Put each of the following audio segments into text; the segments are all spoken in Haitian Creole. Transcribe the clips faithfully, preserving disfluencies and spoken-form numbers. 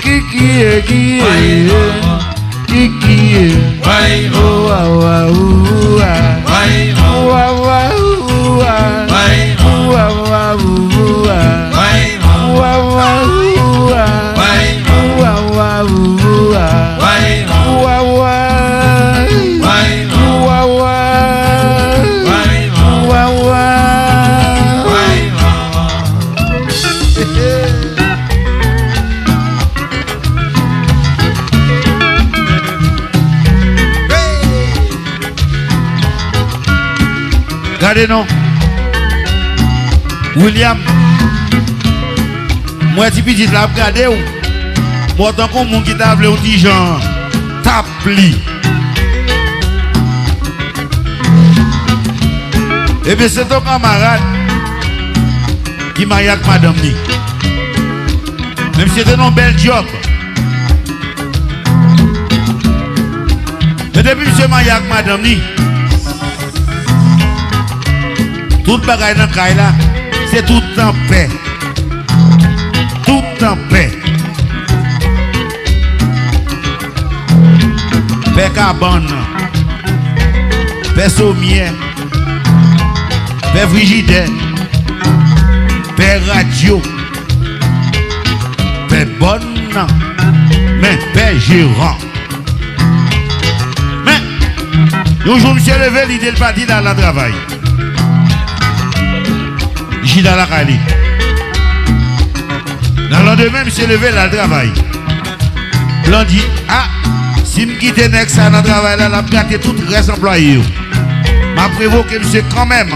kikiye, kiye. Kikiye. Wa, wa, wa, wa. Wa, wa, wa, wa. Wa, wa, wa, wa. Wa, wa, wa, wa. Wa, wa, wa, wa. Wa, wa. Wa, wa. Wa, wa. Gade non. William, m wè ti pitit la ap gade w. Bon, tankou moun ki ta vle yon ti jan tap li. Ebyen, se ton kanmarad ki marye ak madanm li. Men misye te nan yon bèl djòb. Men depi misye marye ak madanm li, tout bagay nan kay la, se tout tan pè. Tout tan pè. Pè kabann, pè somyè, pè frijidè, pè radyo, pè bòn, men pè jeran. Men, yon jou misye leve, lide l pati, l al nan travay. Li chita lakay li. Nan landemen, misye leve, l al travay. Plan di, a, si m kite nèg sa nan travay la, l ap gate tout rès anplwaye yo. M ap revoke misye kanmenm.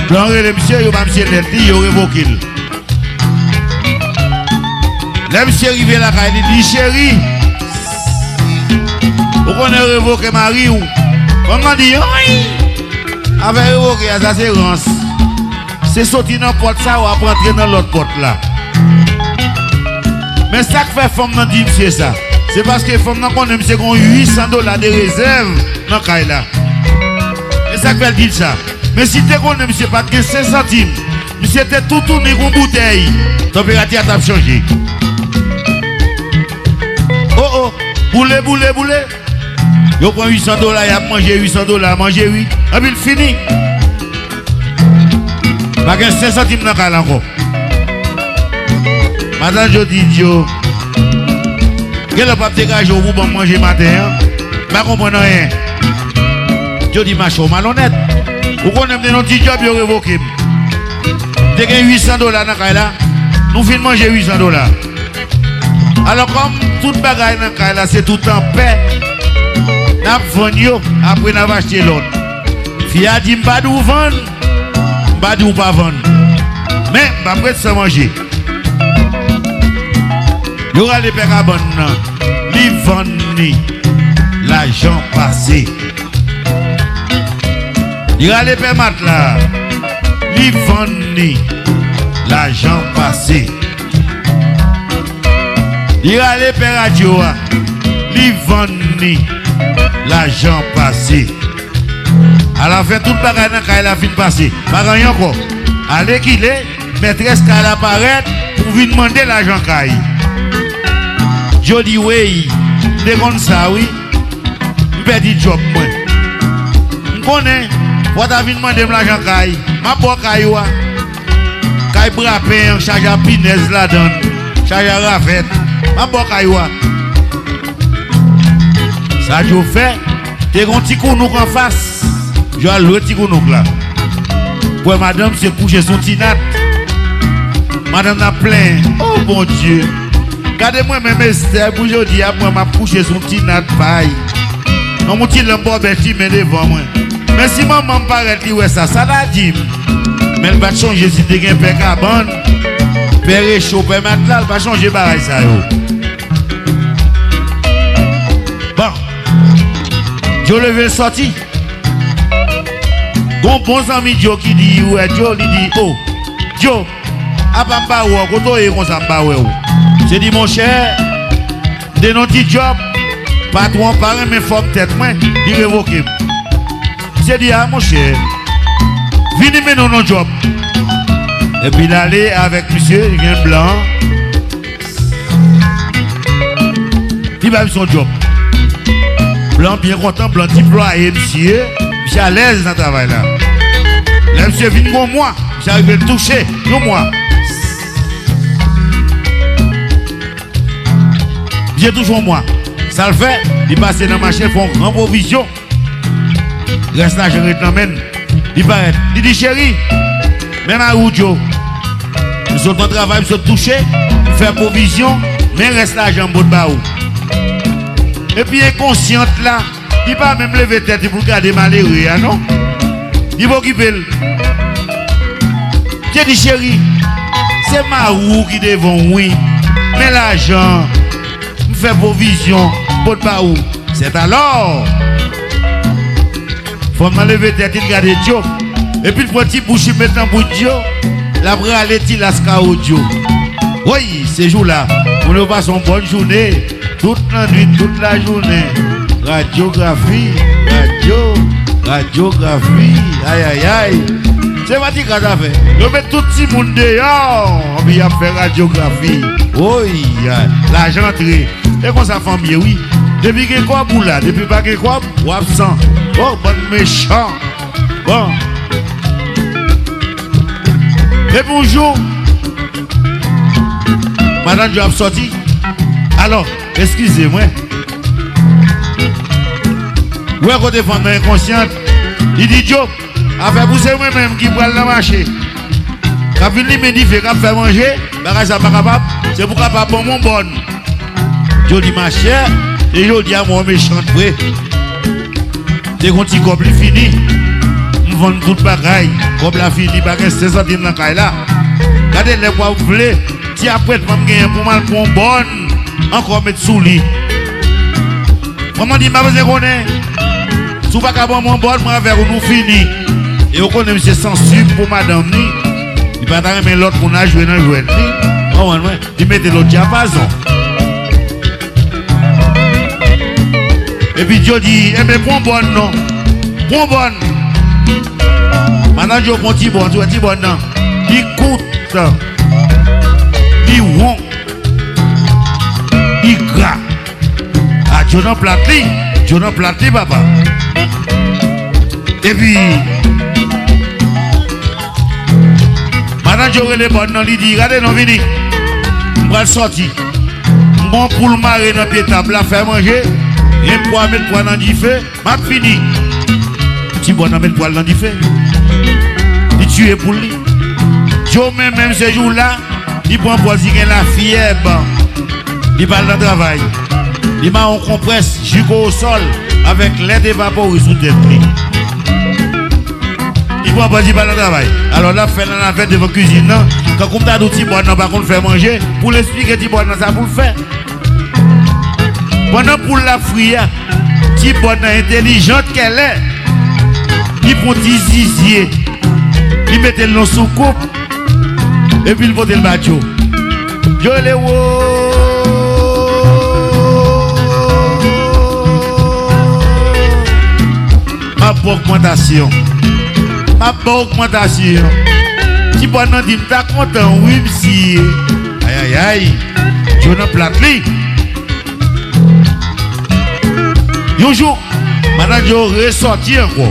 Plan rele misye, yo ba misye lèt li, yo revoke l. Lè misye rive lakay li, li di, cheri, ou konnen yo revoke mari w. Fanm nan di, wi. Afè revoke a, sa se rans. Se soti nan pòt sa, w ap rantre nan lòt pòt la. Men sa k fè fanm nan di misye sa, se paske fanm nan konnen misye gen yon uit san dola de rezèv nan kay la. E sa k fè l di l sa. Men si te konnen misye pa t gen senk santim, misye te toutouni gon boutèy, tanperati a t ap chanje. O, o, boule, boule, boule. Yo pran uit san dola, y ap manje uit san dola, manje wi. Anpi l fini. Pa gen senk santim nan kay la ankò. Matant Jodi di yo, genlè w p ap degaje w pou ban m manje maten an. M pa konprann anyen. Jodi mache w malonèt. Ou konnen m te nan ti djòb, yo revoke m. M te gen uit san dola nan kay la. Nou fin manje uit san dola. Alò, kòm tout bagay nan kay la se tout an pè, n ap vann yo, apre n ap achte lòt. Fi a di, m pa di w vann, m pa di w pa vann. Men, m p ap ret san manje. Yo rale pè kabann nan, li vann li, lajan pase. Li rale pè matla a, li vann li, lajan pase. Li rale pè radyo a, li vann li, lajan pase. Alafen, tout bagay nan kay la fin pase. Pa gen anyen ankò. Alèkile, mètrès kay la parèt pou vin mande lajan kay. Jodi, wey, m te konn sa, wi. M pèdi djòb mwen. M konnen, fò w ta vin mande m lajan kay. M ap ba w kay ou a. Kay brapen an, chaje a pinèz ladan l, chaje a ravèt. M ap ba w kay ou a. Sa Djo fè, te gen yon ti kounouk anfas. Djo al lwe ti kounouk la. Wè madanm se kouche sou ti nat. Madanm nan plenyen. O Bondye! Gade mwen menm Estè pou jodi a, mwen m ap kouche sou ti nat pay. Nan yon ti lanp bòbèt imen devan mwen. Men si manman m parèt, li wè sa, sa l a di m. Men l pa t chonje si te gen pè kabann. Pè recho, pè matla, l pa chonje bagay sa yo. Bon. Djo leve l sòti. Gon bon zanmi Djo ki di, ou wè Djo, li di, o, Djo, apa m pa wè w, kote w ye konsa m pa wè w? Misye di, monchè, m te nan ti djòb, patwon an pa renmen fòm tèt mwen, li revoke m. Misye di, a, monchè, vin m mennen w nan djòb. Epi l ale avèk misye, li gen blan an. Li bay misye yon djòb. Blan byen kontan, blan diplwaye misye, misye alèz nan travay la. Lè misye vin gon mwa, misye arive l touche yon mwa. Misye touche yon mwa. Sa l fè, li pase nan mache, fè yon gran pwovizyon. Rès lajan ret nan men l. Li parèt. Li di, cheri, men mari w Djo. M sot nan travay, m sot touche, m fè pwovizyon, men rès lajan m pot ba ou. Epi enkonsyant la, li pa menm leve tèt li pou l gade malere a, non. Li pa okipe l. Djo di, cheri, se mari w ki devan w, wi. Men lajan, m fè pwovizyon, m pot ba ou. Sètalò, fanm nan leve tèt li, l gade Djo. Epi l pran ti bouch li met nan bouch Djo. L ap rale ti las kawo Djo. Woy, se jou la, moun yo pase yon bòn jounen. Tout lannwit, tout lajounen. Radyografi, radyo, radyografi. Ayayay. Se pa ti gras afè. Yo met tout timoun deyò. Anpi y ap fè radyografi. Woy, lajan antre. E konsa fanm ye, wi. Depi gen kòb ou la, depi pa gen kòb, w absan. O, bann mechan. Bon. Epi yon jou, madanm Djo ap sòti. Alò, eskize mwen. Ou wè kote fanm nan enkonsyant, li di, Djo, afè pou se mwen menm ki pral nan mache, k ap vin limen dife, k ap fè manje, bagay sa pa kapab, se pou w kapab ban m yon bòn. Djo di, machè, e jodi a mwen mechant vre. Te gon ti kòb, li fini. M vann tout bagay. Kòb la fini, pa gen senk santim nan kay la. Gade lè w ap vle, ti apwètman m genyen pou m al pran yon bòn ankò met sou li. Manman di, m pa bezwen konnen. Si w pa ka ban mwen bòn, mwen avèk ou, nou fini. E w konnen misye sansib pou madanm ni. Li pa ta renmen lòt moun al jwe nan jwèt li. Konprann mwen? Li mete lòt dyapazon. Epi Djo di, enben, pran bòn non. Pran bòn. Madan Djo pran ti bòn, ou wè ti bòn nan. Li kout. Li won. Li gra. A, Djo nan plat li. Djo nan plat li, papa. Epi, madan Djo rele bòn nan, li di, gade non, vini. M pral sòti. M gon poul mare nan pye tab la, fè manje. Gen pwa, met pwa nan dife. M ap fini. Ti bòn nan met pwa l nan dife. Li tiye poul li. Djo menm, menm se jou la, li pran pòz li gen lafyèb. Li pa al nan travay. Li mare yon konprès jiko osòl avèk lèt evapore sou tèt li. Li pran pòz li pa al nan travay. Alò, l ap fè nan navèt devan kizin nan. Tankou m ta di w ti bòn nan pa konn fè manje, pou l esplike ti bòn nan sa pou l fè. Pandan poul la ap fri a, ti bòn nan entèlijan kèlè. Li pran ti zizye, li mete l nan soukoup, epi l pote l ba Djo. Djo rele, wo! M ap ba w ogmantasyon. M ap ba w ogmantasyon. Ti bòn nan di, m ta kontan wi, msye. Ayayay. Djo nan plat li. Yon jou, madan Djo resòti ankò.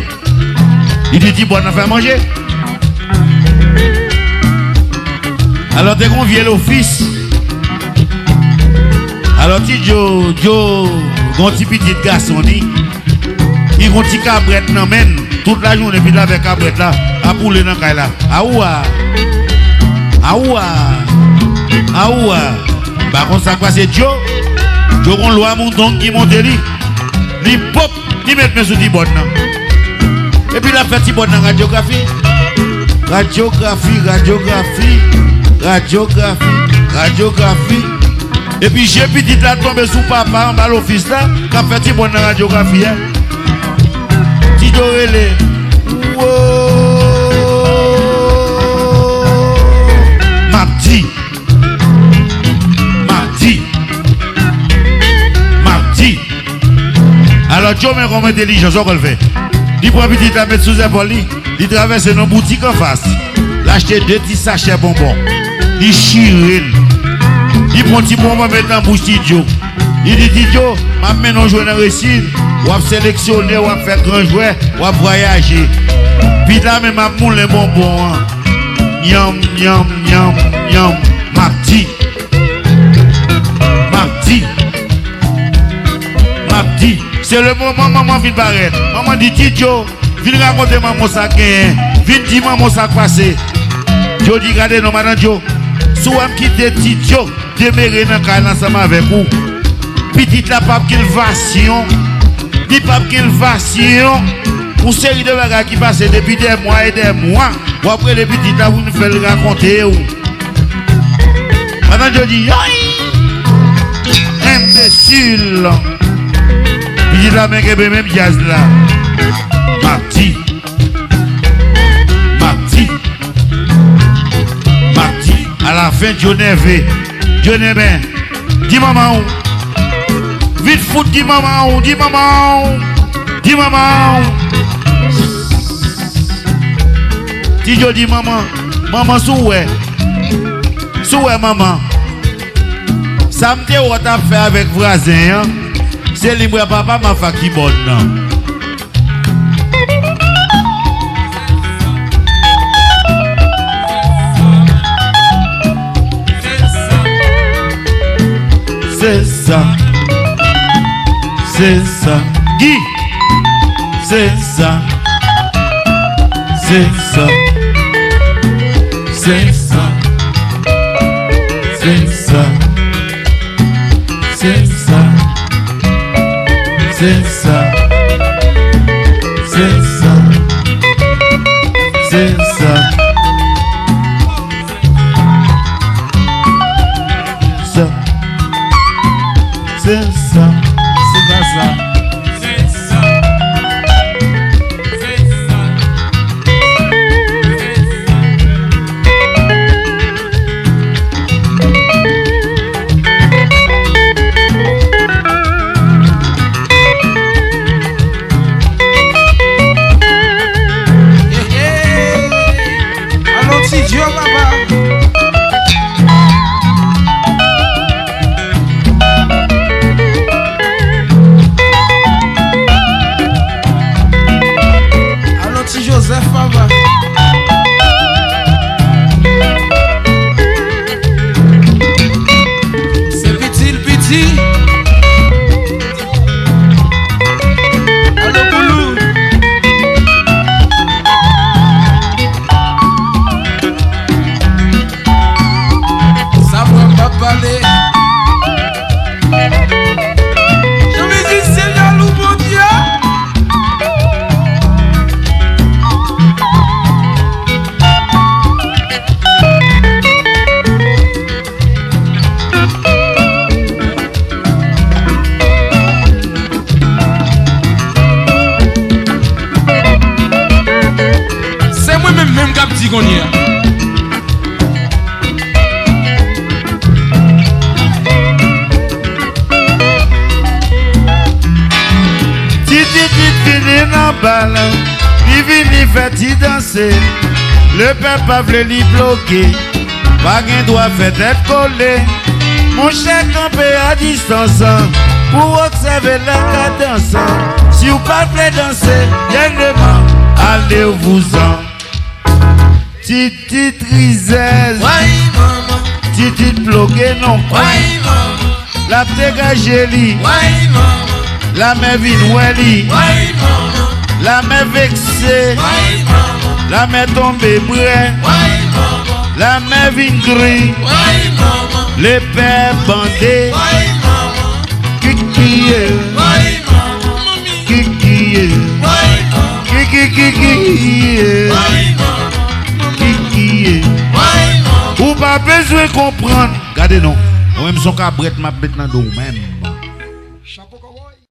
Li di ti bòn nan fè manje. Alò, te gon vye lofis. Alò, ti Djo, Djo, gon ti pitit gason li. Li gon ti kabrèt nan men l. Tout lajounen, epi l avèk kabrèt la, ap woule nan kay la. Awa! Awa! Awa! M pa konn sa k pase Djo. Djo gon lwa moudong ki monte li. Li pop, li met men sou ti bòn nan. Epi l ap fè ti bòn nan radyografi. Radyografi, radyografi. Radyografi, radyografi. Epi je pitit la tonbe sou papa anba lofis la, k ap fè ti bòn nan radyografi a. Ti Djo rele. Wo! M ap di. M ap di. M ap di. Alò, Djo, men kòman entèlijan, sa w konn fè? Li pran pitit la, met sou zèpòl li, li travèse nan boutik anfas. L achte de ti sachè bonbon. Li chire l. Li pran ti bonbon, met nan bouch Ti Djo. Li di, Ti Djo, m ap mennen w jwe nan resin. W ap seleksyone, w ap fè gran jwè, w ap vwayaje. Pitit la menm ap moulen bonbon an. Nyanm, nyanm, nyanm, nyanm. M ap di. M ap di. M ap di. Se le moman manman vin parèt. Manman di, Ti Djo, vin rakonte manman w sa k genyen. Vin di manman w sa k pase. Djo di, gade non, madan Djo. Si w wè m kite Ti Djo demere nan kay la ansanm avèk ou, pitit la p ap gen l vasyon. Li p ap gen l vasyon. Yon seri de bagay ki pase depi dè mwa e dè mwa. W ap rele pitit la pou n fè l rakonte w. Pandan Djo di, yoy! Enbesil! Pitit la men kenbe menm djaz la. M ap di. M ap di. M ap di. Alafen, Djo nève. Djo nève. Di manman w. Vit fout, di manman w, di manman w, di manman w. Ti Djo di manman, manman, si w wè, si w wè manman, sa m te wè w t ap fè avèk vwazen an, se li m wè papa m ap fè ak ti bòn nan. Se sa. Se sa. Guy. Se sa. Se sa. Se sa. Se sa. Se sa. Se sa. Se sa. Se sa. Sa. Se sa. Se pa sa. Alon Ti Djo, papa. Alon Ti Jozèf, papa. Se piti l piti. Alon Koulou. Sa mwen p ap pale. Jan mizisyen jalou, Bondye. Se mwen menm menm k ap di kounye a. Ti Titid vini nan bal, li vini fè ti danse. Lepèp pa vle li bloke, pa gen dwa fè tèt kole. Monchè, kanpe a distans pou w obsève la kadans. Si w pa vle danse, dènyèman, ale vouzan. Ti Titid rizèz. Way, manman. Ti Titid bloke nan kwen. Way, manman. L ap degaje li. Way, manman. Lamè vin wè li. Way, manman. Lamè vekse. Way, manman. Lamè tonbe prè. Way, manman. Lamè vin gri. Way, manman. Lepè bande. Way, manman. Kikiye. Way, manman. Kikiye. Way, manman. Kiki, kiki, kikiye. Way, manman. Kikiye. Way, manman. Ou pa Pa bezwen konprann. Gade non. Mwen menm se yon kabrèt m ap met nan do w menm.